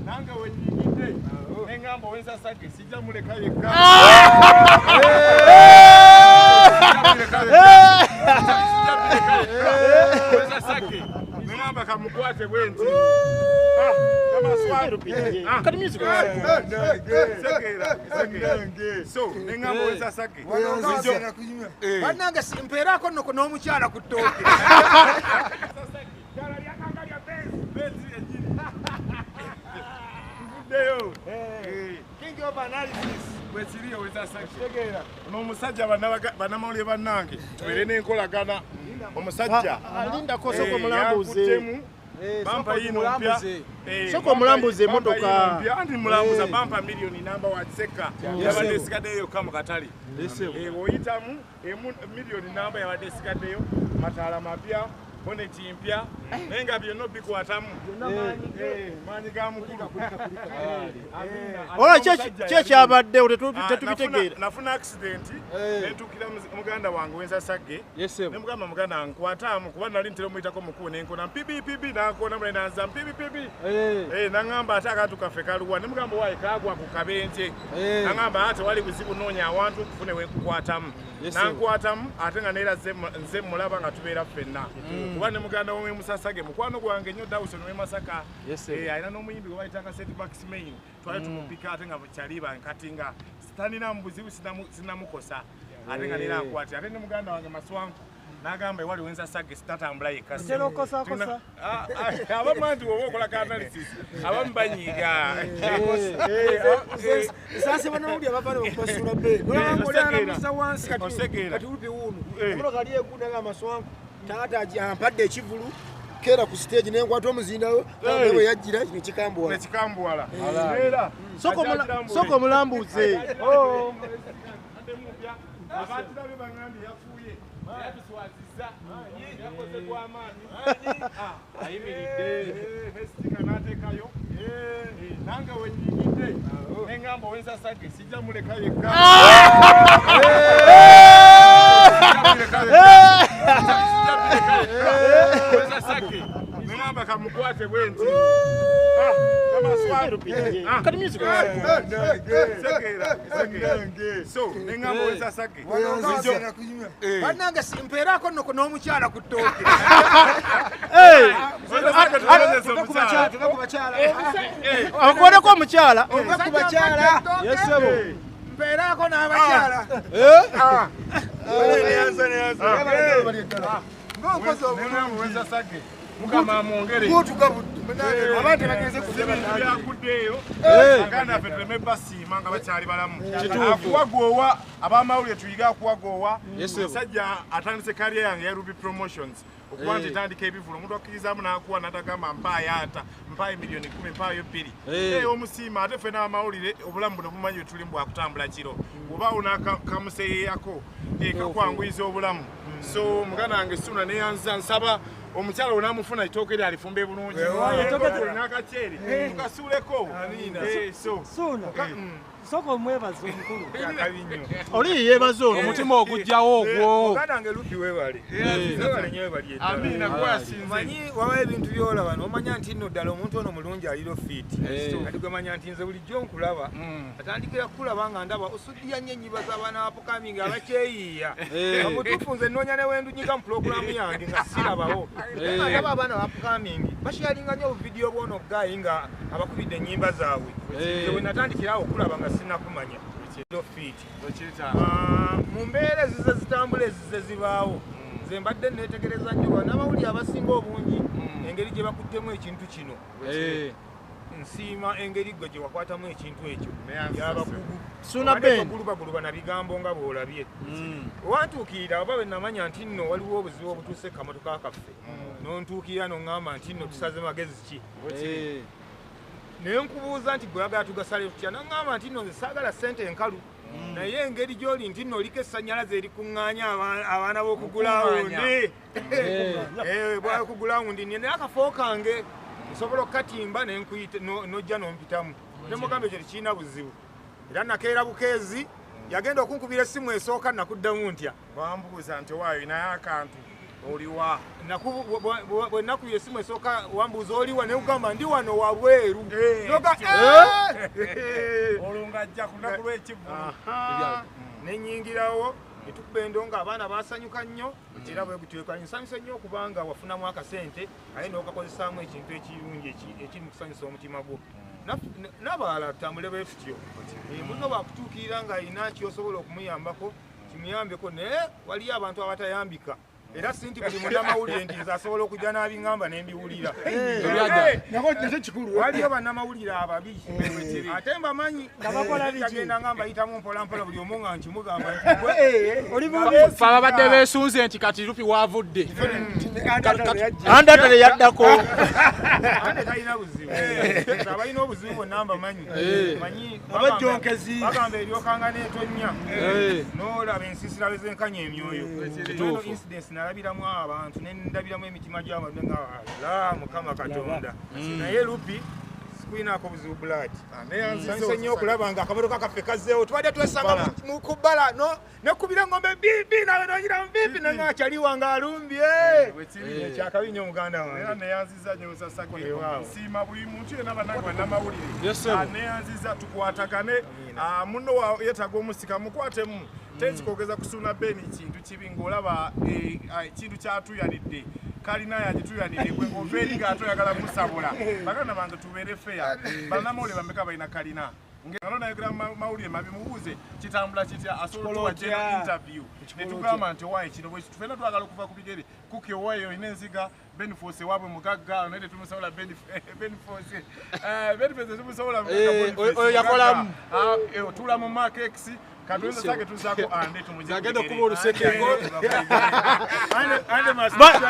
Nange wenyigidde neŋŋamba owensasage sijja muleka yekka. Owensasage neŋŋamba kamukwate bwe nti. So neŋŋamba owensasage Bannange, mpeerako nno n'omukyala ku ttooke. Benzi yennyini nvuddeyo. King of analysis. Bwekiri, owensasage n'omusajja, bannamawulire bannange, tubeere n'enkolagana. Omusajja Alindako, sooka omulambuze. Yankuttemu bampa yino mpya. Sooka omulambuze emmotoka. Mpya anti mulambuza bampa miliyoni namba wa kiseka yabadde esigaddeyo yokka mu katale. Oyitamu emu miliyoni namba yabadde esigaddeyo, mataala mapya, boneti mpya, naye nga byonna obikwatamu. Maanyi ga mukulu. Ola ki ekyabaddewo tetubitegeera. Nafuna accident nentuukira muganda wange wensasagge nemugamba, "Muganda wange, nkwataamu," kuba nali ntera omuyitako mukubo nenkona mpibi pibi, nankona mule nanza mpibi pibi. Naŋŋamba, "Ate akantu kaffe kaluwa?" Nemugamba, "Waayi, kagwa ku kabenje." Naŋŋamba, "Ate wali buzibu, noonya awantu okufune wenkukwatamu." Nankwatamu ate nga neera nze mulaba nga tubeera ffenna, kuba ne muganda we Musasage mukwano gwange nnyo, Dawson we Masaka. Alina n'omuyimbi gwe bayitanga St Max Main, twali tumupika ate nga kyaliba kati nga tanina mu buzibu, sinamukosa ate nga neera nkwate ate ne muganda wange Maswanku n'agamba, "Ewali wensasage sitatambula yekka." Otera okukosaakosa. Ah, ah, abamu anti woba okola ka analysis abamu banyiiga. Nsaase bannamawulire abava ne bakubasula be olalamusa wansi kati. Osegeera. Kati ulupi wuuno emotoka ali egunda nga Amaswanku taata ampadde ekivulu keera ku stage nenkwata omuzindawo bwe yajjira kino kikambuwala. Nekikambuwala era. Sooka omulambuze. Abatirabe baŋambye yafuuye, yatuswaziza, yakoze gw'amaanyi, ayimiridde nesitika n'ateekayo. Nange wenyigidde neŋŋamba owensasage sijja muleka yekka. Owensasage neŋŋamba kamukwate bwe nti. Kati music. So neŋŋamba owensasage Bannange, mpeerako nno n'omukyala ku ttooke. Tuve ku bakyala. Akoleko omukyala. Tuve ku bakyala. Mpeerako n'abakyala. Ng'okoze neŋŋamba owensasage Mukama amwongere. Gutuga budde abantu bagenze Byaguddeeyo aganda ffe tuleme basiima nga bakyali balamu. Akuwagoowa abamawulire tuyige akuwagoowa. Omusajja atandise career yange ya Ruby Promotions okuba nti etandika ebivulu, omuntu akkirizaamu n'akuwa n'atagamba mpaayo ata, mpaayo miliyoni 10, mpaayo 2. Omusiima ate ffe n'amawulire obulamu buno bumanyi bwe tulimu bwakutambula kiro, obaawo n'akamuseeyeyako kakwanguyiza obulamu. So muganda wange Suna neyanza, nsaba omukyala onamufuna itooke eri alifumbe bulungi n'akaceere tukasuuleko. So Suuna, sooka omwebaza omukulu. Oli yeebaza ono. Omutima ogujjawo ogwo. Muganda wange Lupi, weebale, weebale nnyo, weebale eddala. Amiina, gwasinze. Omanyi wabayo ebintu byolaba nomanya nti nno ddala omuntu ono mulungi aliro fit. Kati gwemanya nti nze bulijjo nkulaba, atandikira kukulaba nga ndaba osuddiya nnyo ennyiba z'abaana bapukami nga abakyeyiiya. Mutuufu nze nnoonya ne wendunyiga mu pulogulaamu yange nga sirabawo, naye nga ndaba abaana bapukami basharinga nnyo obuvidiyo bwono guy nga abakubidde ennyimba zaabwe. Nze bwe natandikirawo okulaba nga sinnakumanya fit. Ah, mu mbeera ezize zitambula, ezize zibaawo, nze mbadde neetegereza nnyo bannamawulire abasinga obungi engeri gye bakuttemu ekintu kino. Nsiima engeri gwe gye wakwatamu ekintu ekyo yabakugu. Suna Obadde Ben. togulubaguluba na bigambo nga bw'olabye wantuukirira oba bwe namanya nti nno waliwo obuzibu obutuuse kamotoka kaffe, nontuukirira noŋŋamba nti nno tusaze magezi ki, naye nkubuuza nti gwe oyagala tugasale tutya? Naŋŋamba nti nno nze saagala ssente enkalu, naye engeri gy'oli nti nno oliko essannyalaze erikuŋŋaanya abaana b'okugulawundi bwakugulawundi, naye akafo kange nsobola okukatimba nenkuyita nojja nompitamu. Nemugamba ekyo tekirina buzibu, era nakeera bukeezi yagenda okunkubira essimu esooka nakuddamu ntya. Bambuuza nti owaayo naye akantu Oliwa. Bwe nakubye essimu esooka wambuuza oliwa ne nkugamba ndi wano wabweru. Noga olwo ng'ajja ku lunaku lw'ekivvulu. Ne nnyingirawo ne tukuba endongo abaana baasanyuka nnyo era bwe gutyo nsanyuse nnyo okubanga wafunamu akasente aye n'okakozesaamu ekintu ekirungi ekiri mu kusanyusa omutima gwo. N'abalala tutambule bwe tutyo. Munno bwakutuukirira ng'alina ky'osobola okumuyambako kimuyambeko naye waliyo abantu abatayambika. Era si nti buli munnamawulire nti nze asobola okujja n'abiŋŋamba ne mbiwulira. Waliyo bannamawulire ababi ate mbamanyi agenda nga mbayitamu mpolampola buli omu nga nkimugamba nti ffe ababadde beesunze nti kati Rupi waavudde. Andatale yaddako. Ande talina buzibu. Abalina obuzibu bonna mbamanyi. Manyi abajjonkezi bagamba eryokanga n'etonnya n'olaba ensiisira bwe zenkanya emyoyo. Incidents nalabiramu abantu ne ndabiramu emitima gy'abantu nga ala Mukama Katonda. Naye Rupi sikulinako buzibu blood. Nsanyuse nnyo okulaba nga akamotoka kaffe kazzeewo. Tubadde twesanga mu kubbala nekubira ng'ombe bibi nawe nogira mu bibi naye akyali wange alumbye. Kyakabi nnyo muganda wange. Era neyanziza nnyo Sasage. Nsiima buli muntu yenna bannange bannamawulire. Neyanziza tukwatagane. Munno yeetaaga omusika mukwatemu. Tekikogeza kusuna Beni kintu kibi ng'olaba ekintu kyatuyanidde kalina yagituyanidde gwe ng'ova eri ng'ate oyagala musabula. Baganda bange tubeere fair. Bannamawulire bameka balina kalina. Ngeno nayogera mawulire mabi mubuuze kitambula kitya asobola okuwa general interview. Ne tugamba nti owaaye kino bwe ffenna twagala okuva ku bigere. Kuki owaaye olina enziga Benforce waabwe mugagga naye tetumusobola Benforce. Benforce tetumusobola mugagga Boniface. Oyo yakolamu. Otuula mu Mark X. Katonda sake tuzaako ande tumujje. Agenda okuba oluseke.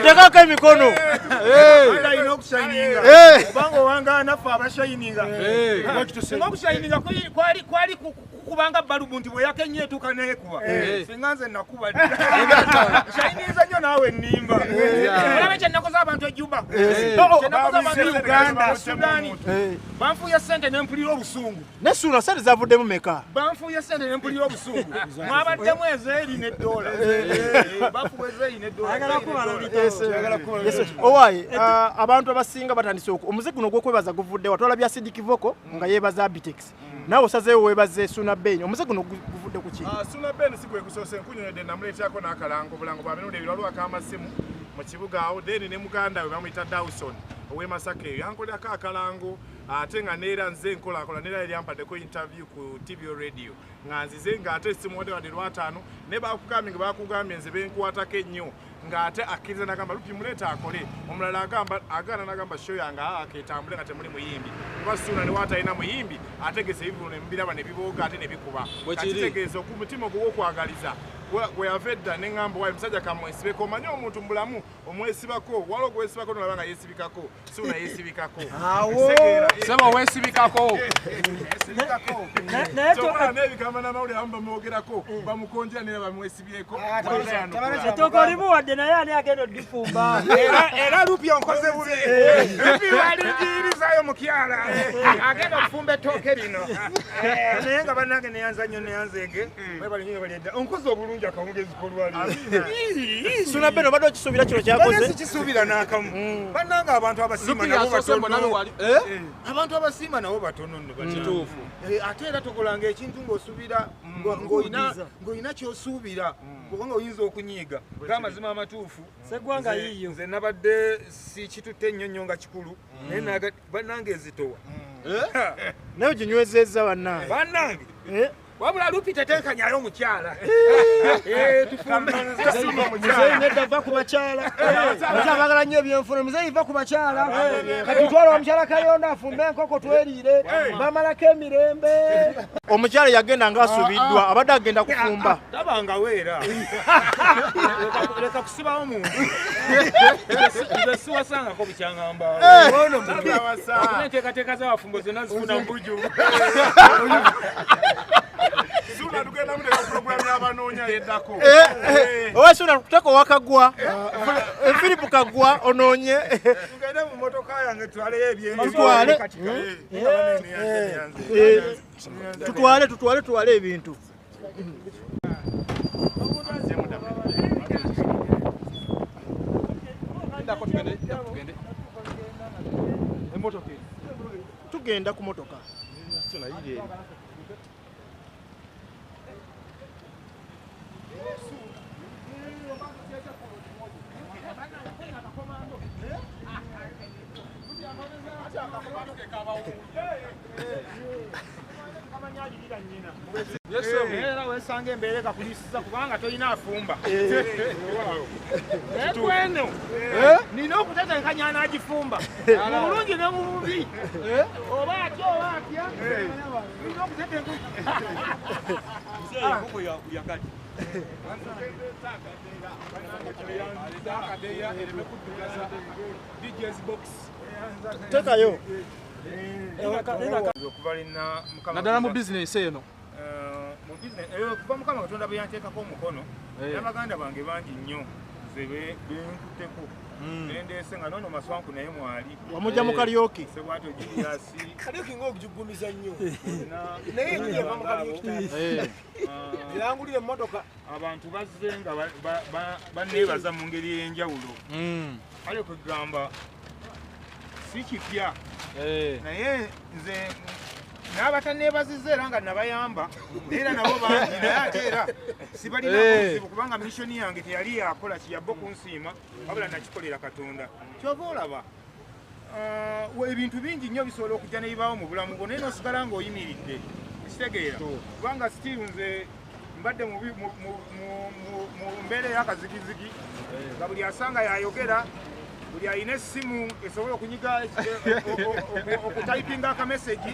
Tekako emikono. Ande alina okushayininga. Kubanga owanga naffe abashayininga. Singa okushayininga kwali kubanga balubu nti bwe yaka ennyo etuuka n'ekuba. Singa nze nakuba dda. Shayininza nnyo naawe nnimba. Olaba kye nnakoze abantu e Juba. Kye nnakoze abantu e Uganda, Sudan. Banfuuya ssente ne mpulira obusungu. Ne Suuna ssente zavuddemu meka? Banfuuya ssente ne mpulira obusungu. Mwabaddemu ezeeri n'eddoola. Bafuwa ezeeri n'eddoola. Owaaye abantu abasinga batandise omuze guno ogw'okwebaza guvudde wa twalabye Acidic Vocal nga yeebaza Abitex. Naawe osazeewo weebaze Suuna Ben. Omuze guno guvudde ku ki? Suuna Ben si gwe gusoose nkunyonyodde namuleeterako n'akalango obulango bwa mirundi ebiri waliwo ak'amasimu mu kibuga awo then ne muganda we bamuyita Dawson ow'e Masaka eyo yankolerako akalango ate nga neera nze nkolakola neera yali ampaddeko interview ku TV radio nga nzize ng'ate simuwadde wadde lwataano ne bakugambye nga bakugambye nze benkwatako ennyo ng'ate akkiriza n'agamba Rupi muleeta akole omulala agamba agaana n'agamba show yange aketambule nga temuli muyimbi kuba Suuna ne waatalina muyimbi ategese ebivvulu ne mubiraba ne bibooga ate ne bikuba kitegeeza okumutima ogw'okwagaliza gwe yava edda ne ŋŋamba waayi musajja kamwesibeko omanye omuntu mu bulamu omwesibako waliwo gwesibako nolaba nga yeesibikako Suuna yeesibikako. Sebo weesibikako. Kyokka n'ebigambo n'amawulire abamu bamwogerako bamukonjera naye bamwesibyeko. Ettooke olimuwadde naye ani agenda oddifumba? Era Rupi onkoze bubi. Rupi walingirizaayo mukyala agenda okufumba ettooke lino. Naye nga bannange neyanza nnyo neyanzeege mwebale nnyo mwebale dda onkoze obulungi akawungezi k'olwaleero. Suuna Ben obadde okisuubira kino kyakoze? Sikisuubira n'akamu. Bannange abantu abasiima nabo batono. Abantu abasiima nabo batono nno kituufu. Ate era tokolanga ekintu ng'osuubira ng'olina ky'osuubira kubanga oyinza okunyiiga. G'amazima amatuufu. Sseggwanga yiiyo. Nze nabadde si kitutte nnyo nnyo nga kikulu naye bannange ezitowa. Naye oginywezezza bannange. Bannange. Wabula Rupi tetenkanyayo omukyala. Tufumbe. Muzeeyi nedda va ku bakyala. Abakyala baagala nnyo ebyenfuna. Muzeeyi va ku bakyala. Kati twala omukyala Kayonda afumbe enkoko tweriire. Bamalako emirembe. Omukyala yagenda ng'asuubiddwa abadde agenda kufumba. Tabanga weera. Leka kusibawo muntu. Nze siwasangako bukyangamba. Enteekateeka z'abafumbo zonna zifuna mu bujjuvu. Suuna tugenda muteeka pulogulaamu y'abanoonya yeddako. Owa Suuna tuteeka owa Kagwa. Philip Kagwa onoonye. Tugende mu mmotoka yange tutwaleyo ebyenju. Tutwale. Tutwale ebintu. Lindako tugende tugende. Emotoka. Tugenda ku motoka. Sio ile. Era wesanga embeera kakulisiza kubanga tolina afumba. Ekweno nina okutetenkanya anagifumba mu bulungi ne mu bubi oba atya oba atya nina okutetenkanya. Tekayo. Naddala mu bizinensi eno. Mu bizinensi kuva Mukama Katonda bwe yanteekako omukono n'abaganda bange bangi nnyo nze benkutteko nendeese nga noono Maswanku naye mwali wamujja mu karaoke Sebwato Julius karaoke ng'ogiggumiza nnyo naye eva mu karaoke erangulira emmotoka. Abantu bazze nga banneebaza mu ngeri ey'enjawulo. Kale kwegamba si kipya naye nze n'abatanneebazizza era nga nabayamba era nabo bangi naye ate era sibalina buzibu kubanga missioni yange teyali yakola kiyabbo kunsiima wabula nakikolera Katonda. Kyova olaba ebintu bingi nnyo bisobola okujja ne bibaawo mu bulamu bwo naye n'osigala ng'oyimiridde ekitegeera kubanga still nze mbadde mu mbeera ey'akazigizigi nga buli asanga yayogera buli alina essimu esobola okunyiga okutayipinga akameseji